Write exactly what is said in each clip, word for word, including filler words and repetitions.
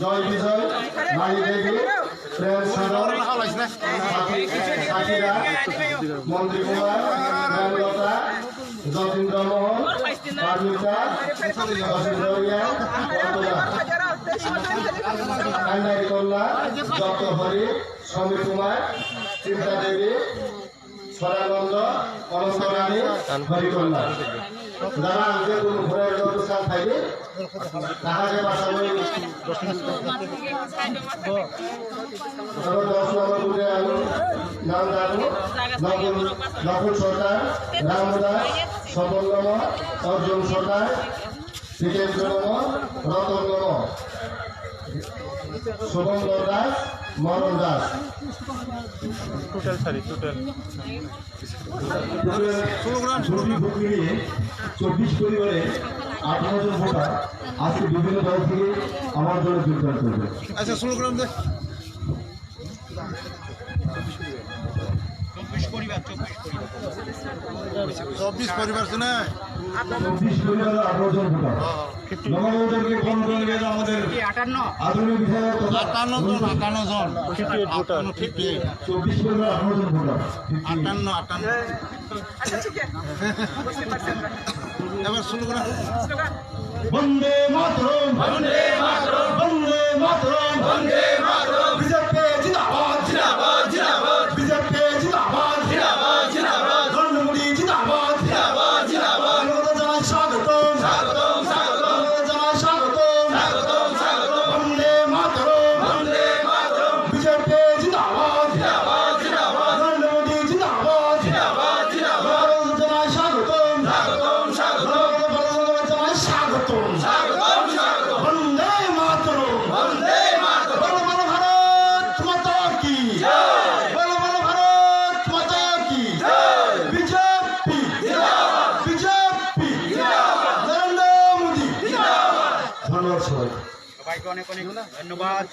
Joy Bijoy, Mani Devi, Prem Sadar, Sakira, Mantri Kumar, Prem Lata, Jatindra Mohan, Parmita, Jatindra Riya, Kandari Kolla, Doctor Hari, Swami Kumar, Chinta Devi, Sodananda, Ananta Rani, Hari Kolla. Dara ang je guru guru ero tu sang thai ni. Taha je basa ni. Aro dos number guru ang nang daru, Nakul, Nakul Sardar, Ram Das, Swapon Lama, Arjun Sardar, Jitendra Nomo, Ratan Nomo, Subhamkar Das, Maran Das. Total sari, total. Total দুটি বুথ মিলিয়ে চব্বিশ পরিবারে আঠারো জন ভোটার আজকে বিভিন্ন দল থেকে আমার দলে যোগদান করবে। আচ্ছা, স্লোগান দে। চব্বিশ পরিবার, চব্বিশ পরিবার। চব্বিশ পরিবার শুনে? চব্বিশ পরিবার, আঠারো জন ভোটার। নবাগতদেরকে ফোন করে গেলে আমাদের কি আটান্ন? আধুনিক বিধায়ক তথা আটান্ন জন, আটান্ন জন। Fifty eight voter. আটান্ন, ফিফটি এইট। চব্বিশ পরিবার, আঠারো জন ভোটার। আটান্ন, আটান্ন। আচ্ছা, ঠিক আছে। বুঝতে পারছি আমরা। এবার শুরু করা। স্লোগান। বন্দে মাতরম, বন্দে মাতরম, বন্দে মাতরম, বন্দে মাতরম। বিজেপি জিন্দাবাদ, জিন্দাবাদ, জিন্দাবাদ। বিজেপি জিন্দাবাদ, জিন্দাবাদ, জিন্দাবাদ। নরেন্দ্র মোদী জিন্দাবাদ, জিন্দাবাদ, জিন্দাবাদ। স্বাগতম জানাই, স্বাগতম, স্বাগতম, স্বাগতম। স্বাগতম জানাই, স্বাগতম, স্বাগতম, স্বাগতম। বন্দে মাতরম, বন্দে মাতরম। বিজেপি জিন্দাবাদ, জিন্দাবাদ, জিন্দাবাদ। নরেন্দ্র মোদী জিন্দাবাদ, জিন্দাবাদ, জিন্দাবাদ। ভারত জানাই স্বাগতম, স্বাগতম, স্বাগতম। ভারত জানাই স্বাগতম, স্বাগতম, স্বাগতম। বন্দে মাতরম, বন্দে মাতরম। বলো, বলো ভারত মাতা কি জয়। বলো, বলো ভারত মাতা কি জয়। বিজেপি জিন্দাবাদ। বিজেপি জিন্দাবাদ। নরেন্দ্র মোদী জিন্দাবাদ। ধন্যবাদ সবাইকে। সবাইকে অনেক অনেক ধন্যবাদ।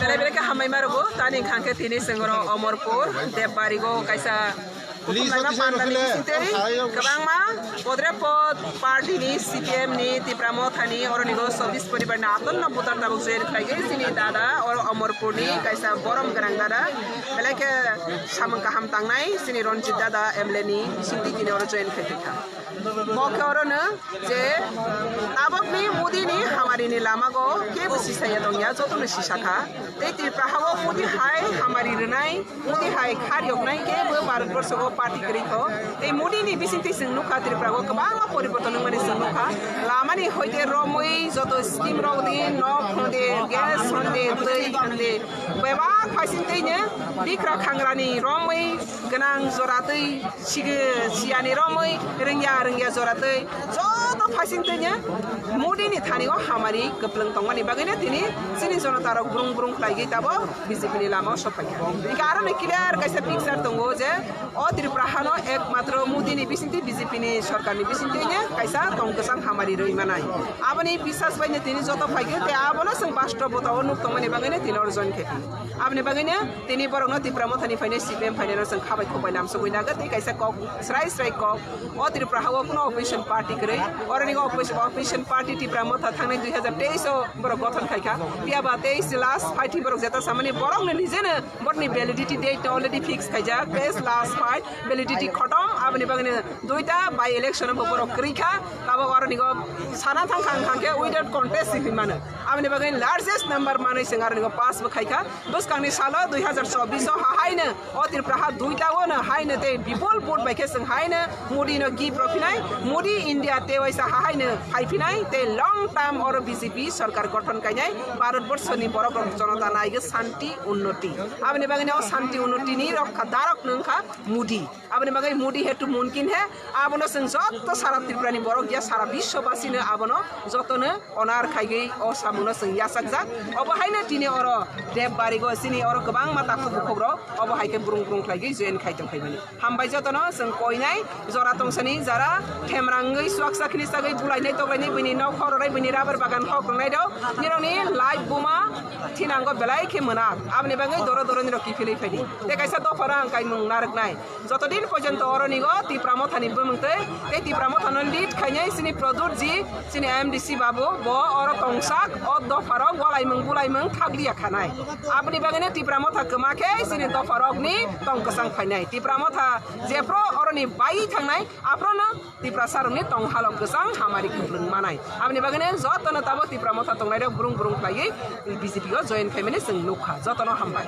Belai belai khe hambai ma rwgo, tani hwnkha khe tini chwng oro Omorpur, Debbargo kaisa kuthumnaima pandani bising teri kwbangma podre pod party ni, C P M ni, Tipra Motha ni, oro ni go chobbish poribar ni aton no voter tabuk join khlai khe chini dada oro Omorpur ni kaisa borom gwnang dada, belai khe samung kaham tangnai chini Ranjit dada M L A ni bising twi tini oro join khai kha. Bo khe oro no je tabok ni Modi ni hamari ni lama go kebo sisaya tongya, joto no sisa kha. Tei Tripura ha o Modi hai hamari rwnai, Modi hai khar yoknai kebo Bharat borsho go party kwrwi kho. Tei Modi ni bising twi chwng nukha Tripura go kwbangma poriborton wngmani chwng nukha. Lama ni hoite romwi joto scheme rok di, nok hwnde, gas hwnde, twi hwnde, bebak phaising twi no bikra khangra ni romwi gwnang jora twi Sigi siyani romwi rwngya rwngya jora twi joto phaising twi no Modi ni thani o hamari kwplwng tongmani bagwi no tini chini jonota rok brung brung khlai gwi tabok B J P ni lama o sok phaikha. Hingkhe aro ni clear kaisa picture tongo je o Tripura hano ekmatro Modi ni bisingtwi B J P ni sorkar ni bisingtwi no kaisa tong kwchang hamari rwi manai. Aboni bisas bai no tini joto phaikhe tei abono chwng bastob bota o nuk tongmani bagwi no tini oro join khe. Aboni bagwi no tini borok no Tipra Motha ni phainai C P M phainai no chwng khabai khukbai lamsogwi nagw tei kaisa kok srai srai kok o Tripura ha o kuno opposition party kwrwi oroni opposition, opposition party Tipra Motha thangnai dui hazar teis o borok gothon khaikha. Phiya ba teis last fight borok jeta samani borok no nije no borok ni validity date no already fix khaijak, teis last fight validity khotom. Aboni bagwi no duita by election bo borok kwrwi kha. Tabok oroni go sana thang kha wngkha khe without contest hinwi mano. Aboni bagwi largest number manwi chwng aroni go pass bo khaikha. Bwskangni salo dui hazar chobbish o hahaino o Tripura ha duita o no haino tei bipul vote bai khe chwng haino Modi no gift rw phinai, Modi India tei waisa hahaino phai phinai tei long term oro B J P sorkar gothon kainai Bharat borso ni borok rok jonota naigwi shanti unnoti. Aboni bagwi no shanti unnoti ni rokha darok no wngkha Modi. Aboni bagwi Modi hai to mumkin hai, abono chwng joto sara Tripura ni borok ya sara biswabasi no abono joto no honor khaigwi o samung no chwng yachakjak. Obo haino tini oro Debbargo chini oro kwbangma takhuk bukhuk rok obo hai khe brung brung khlaigwi join khai tong khaimani. Hambai joto no chwng koinai jora tongsani jara Themrangwi swaksa khini sagwi bulainai toklainai bini nok hororai bini rubber bagan hok rongnai rok nirokni life buma thinango belai khe mwnat. Aboni bagwi doro doro nirok kiphilwi phaidi. Tei kaisa dopharo ang kaimung narwknai. Jotodin porjonto oronigo Tipra Mothani bumung tei, tei Tipra Mothano lead khainai chini Pradyut ji, chini M D C babu, bo oro tongsak, o dopharok walaimung bulaimung thakliya khanai. Aboni bagwino Tipra Motha kwma khe chini dopharokni tong kwchang phainai. Tipra Motha jephru oroni bai thangnai, aphrono Tiprasarokni tong halok kwchang hamari kwplwng manai. Aboni bagwino jotono tabuk Tipra Motha tongnairok brung brung khlaiwi B J P o join khaimani chwng nukha. Jotono hambai.